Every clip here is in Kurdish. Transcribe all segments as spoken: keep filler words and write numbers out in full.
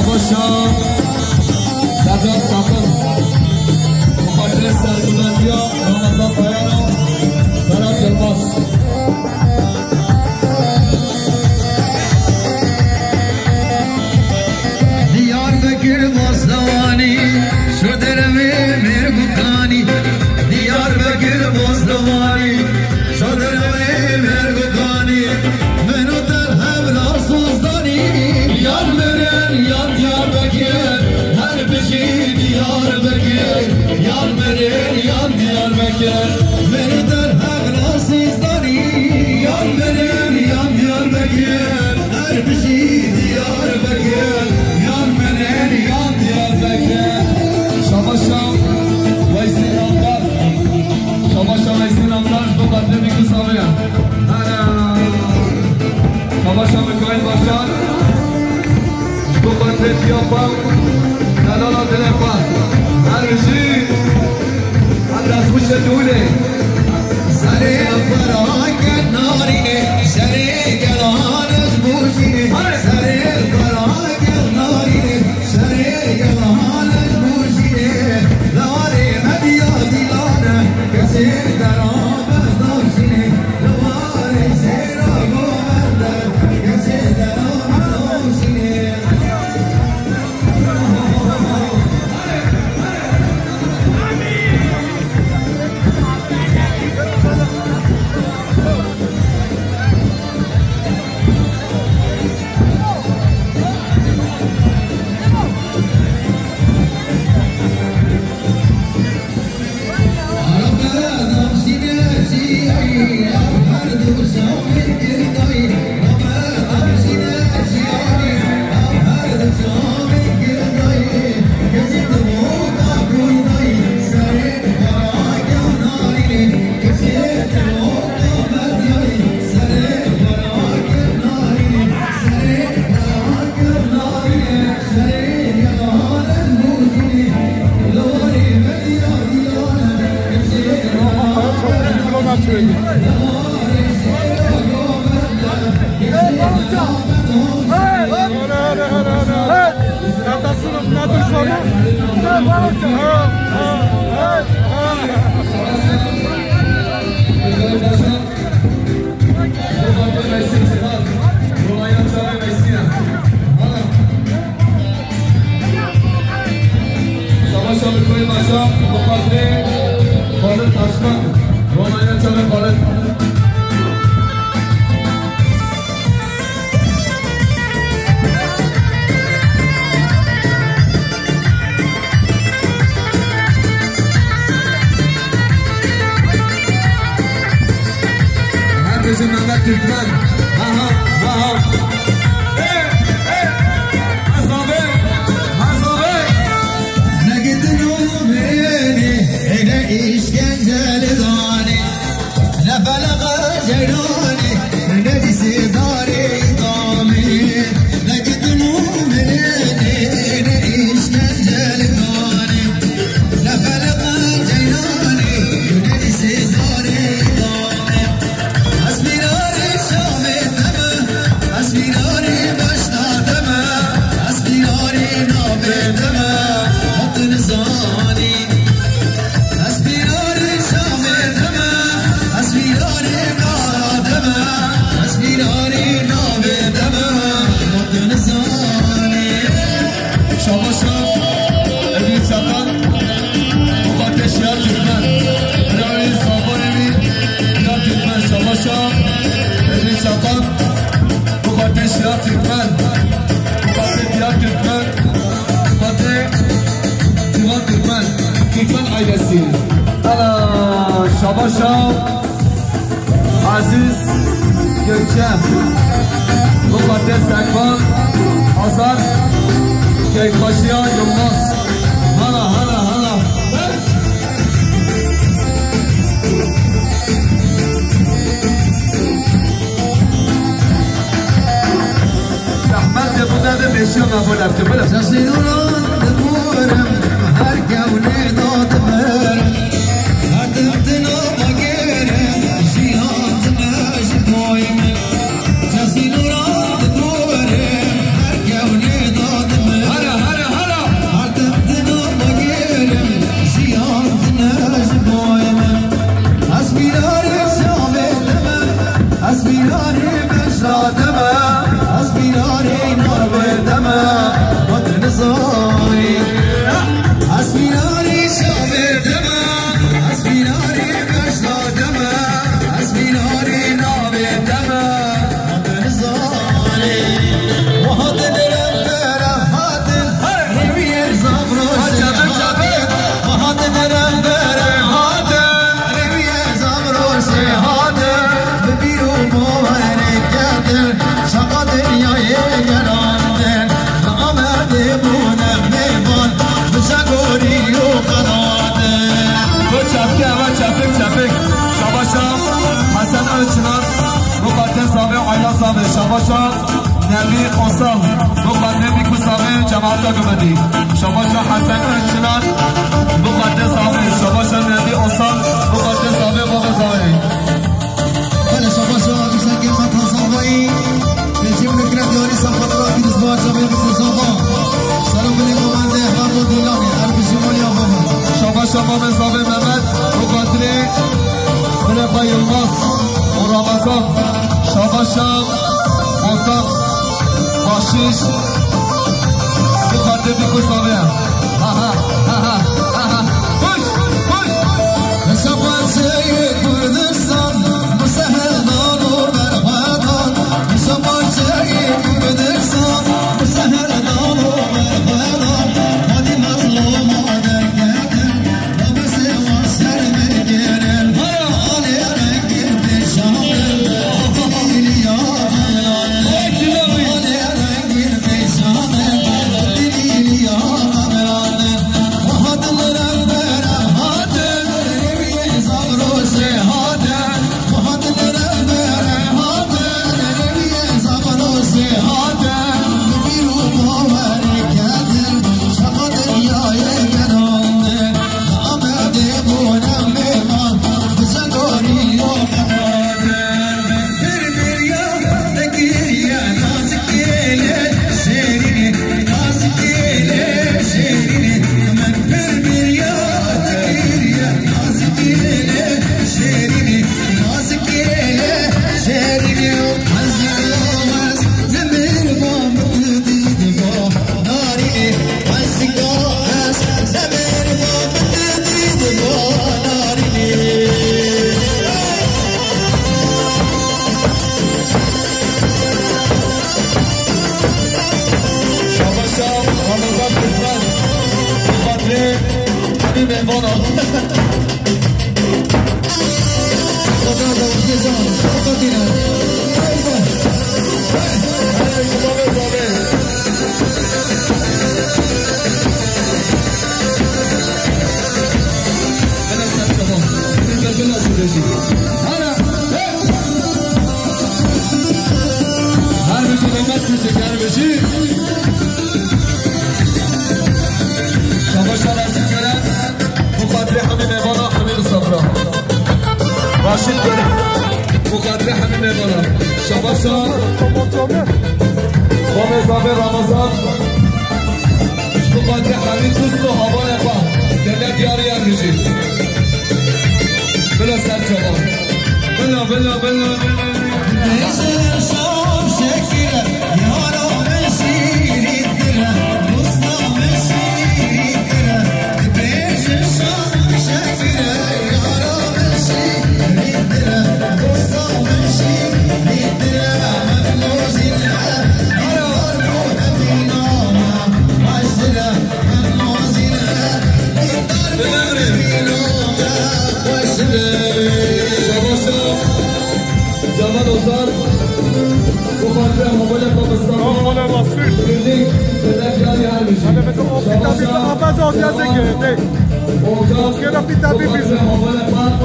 Paşa, Sedat Sakın, Mukaddes Serguvendiya, Ramazan Bayano, Berat Yılmaz. Diyarbekir Boslewanî, şu dervê Mêrgukanî. Diyarbekir Boslewanî, şu dervê Mêrgukanî. Min û te hevra sozdanî. Yan mirin, yan Diyarbekir. Her bijî Diyarbekir. Yan mirin, yan Diyarbekir. Min û te hevra sozdanî. Yan mirin, yan Diyarbekir. Her bijî Diyarbekir, yan mirin, yan Diyarbekir. Şabaşa Weysî Namdar. Şabaşa Weysî Namdar, ji bo xatirê Mîkrosaviya. Ana. Şabaşa Mikaîl Başar. Ji bo xatirê piya xwe. Delala dilê xwe. Her bijî. Adres wişe dûle. Serê xwe rake narîne, şerê gelan ez bûjîne. Serê xwe rake narîne, şerê gelan ez bûjîne. Larê medya dîlane, kesê dera me navşîne. Larê şêra govende, kesê dera me navşîne. Şabaş abi, koyun aşağı, bu kadri, balık taşmak, Romanya çarı balık. Her bizim Mehmet Türkmen. Aha, aha. Hey, hey. Hasan Bey, Hasan Bey. Ne gidin oğlum beni, hele işkenceli dani. Ne feleğe ceylani, ne disi dare idami. Ne gidin oğlum beni, ne işkenceli dani. Ne feleğe ceylani, ne disi dare idami. Ez bîrarê şamê te me, ez bîrarê beşna te me, ez bîrarê navê te me, hatin zanî. Ez bîrarê şamê te me, ez bîrarê nara te me, ez bîrarê navê te me, hatin zanî. Şabaşa Edil Çatan, Mukateş ya Türkmen. Bravo, Sabanemi ya Türkmen. Şabaşa Edil Çatan, Mukateş ya Türkmen. Mukateş ya Türkmen. Mukateş Civan Türkmen. Türkmen ailesi. Ana, Şabaşa. Aziz Gökçe, Mukaddes Sekban, Hasan Keyfbaşıya Yılmaz. Hala, hala, hala. Zehmet de bu da bir beşiyor, ben böyle yaptım, böyle. Sesî duran diborim, her kevnê dadimirim. Her tim tina magêrim, jiyan dime ji boy min. Sesî duran diborim, her kevnê dadimirim. Şabaşa Nevî Osal, bu xatirê Bîkû Zavê cemaata gumedî. Şabaşa Hesen Özçilan, bu xatirê Zavê. Şabaşa Nevî Osal, bu xatirê Zavê, bavê Zavê. Belê, şabaşa Hüseyin Girmak Hazavayî, rejîm nekire diyarî Safatura Pîrozbaş Zavê Bîkû Zava. Şerefê lê mamendê Hemo Dîlanê, her bijî maliya bava. Şabaşa mamê Zavê Mehmet, bu xatirê Xulefay Yılmaz û Ramazan. Şabaşa Ortak Başîş. Bu xatirê Bîkû Zavê. Ha, ha, ha, ha, ha, ha. Koş, koş. Hesabacı Kurdistan, bu seher dano berhadan. Hesabacı Kurdistan, bu seher dano berhadan. Hadi mazluma dergedin. Şabaşa Ramazan Türkmen, bu xatirê hemî mêvanan. Her bir kilometre çeker bizi. Şabaşa nasip gören. Bu xatirê hemî mêvana, hemî misafira. Raşîd Bey. Bu xatirê hemî mêvana. Şabaşa. Xamê Zavê Ramazan. Bu xatirê hemî dost û hevalê xwe. Gelek diyarî yer bijî. Bila ser çavan. Bila, bila, bila. Şabaş. Cemal Ozan, bu parça Havala Pakistan. Havala Pakistan. Birlik, Fedakar Yarmış. Hadi mesela o kitabı da Abbas Hoca çekiyor, değil. Ozan, Kira kitabı bu parça bizim. Havala Pak-,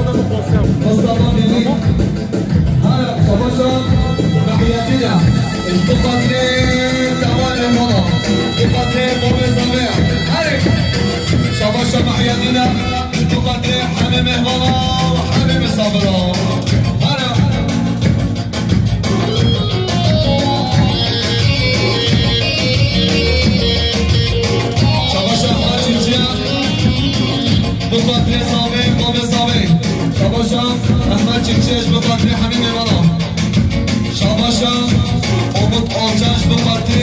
Mustafa Birlik. Tamam. Hadi, Şabaşa, Mahiyettina. Bu parça Kemal Erdoğan. Bu parça Muhammed Zafer. Hadi. Şabaşa Mahiyettina. Ji bo xatirê hemî mêvana û hemî misafira. Hara. Şabaşa Ehmed Çimçiya. Ji bo xatirê Zavê, Zavê, Zavê. Şabaşa Ehmed Çimçiya ji bo xatirê hemî mêvana. Şabaşa Umut Olcan ji bo xatirê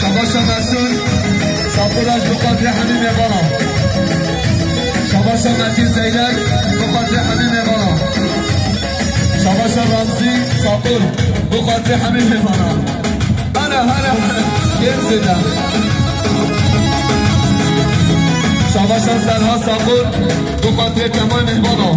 Şabaşa Mesûd, Saqûr ji bo xatirê hemî mêvanan. Şabaşa Mecîd Zeyrek, ji bo xatirê hemî mêvanan. Şabaşa Ramzî, Saqûr, ji bo xatirê hemî mêvanan. Hele, hele, hele. Yên zêde. Şabaşa Serha Saqûr, ji bo xatirê temamê mêvanan.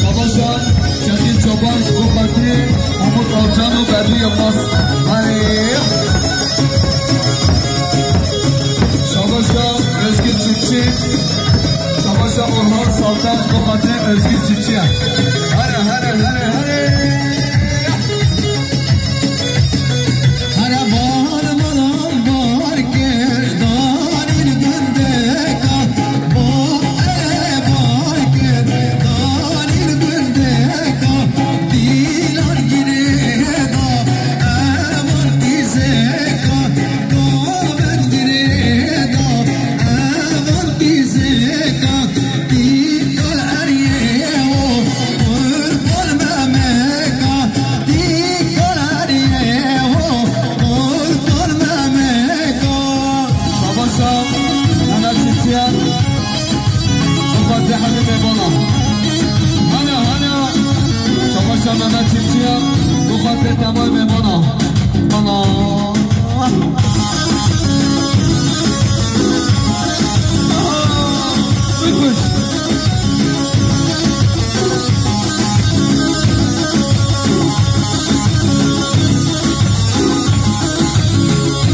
Şabaşa Şekil Çoban, ji bo xatirê Mahmut Alcan û Bedri Yilmaz. Hey! Şabaşa Özgür Çiftçi, Şabaşa Orhan Saltan, ji bo xatirê Özgür Çiftçi. Here, here, here, here! Şabaşa Mehmet Çiftçiye, bi xatirê hemî mêvanan. Hana, hana. Şabaşa Mehmet Çiftçiye, bi xatirê temamê mêvanan. Ana. Aa, xweş.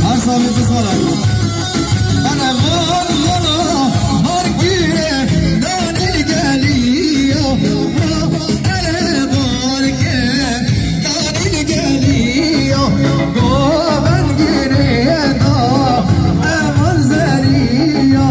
Her sal bi sal e. Ana van vala, van gire, danî geliyo, ele van ke, danî geliyo, govan gire da, evan zeriya.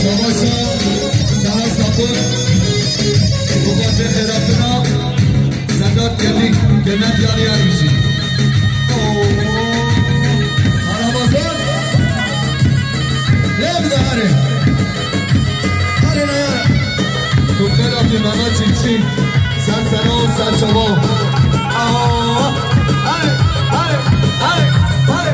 Şabaşa, Sara Sapır, bu parça xêratina. Sedat Kedik, Kemet Yalyar bijî. Oo. Ramazan. Ne bir daha hadi. Hadi ne ya? Kurtar abi, Mehmet Çiftçi. Sen sana ol, sen çabuk. Aa. Hadi, hadi, hadi, hadi.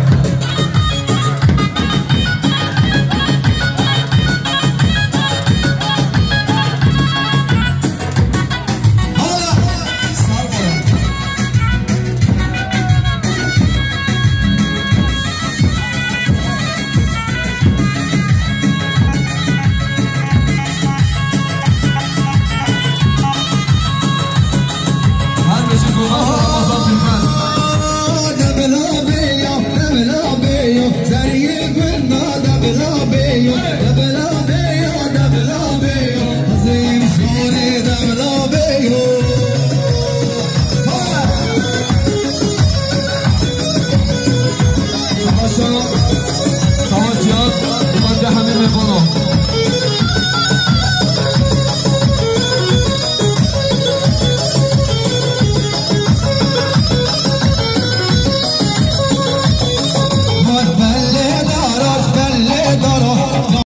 Savaş Cihat, Savaş Cihat, Savaş Cihat, Savaş Cihat,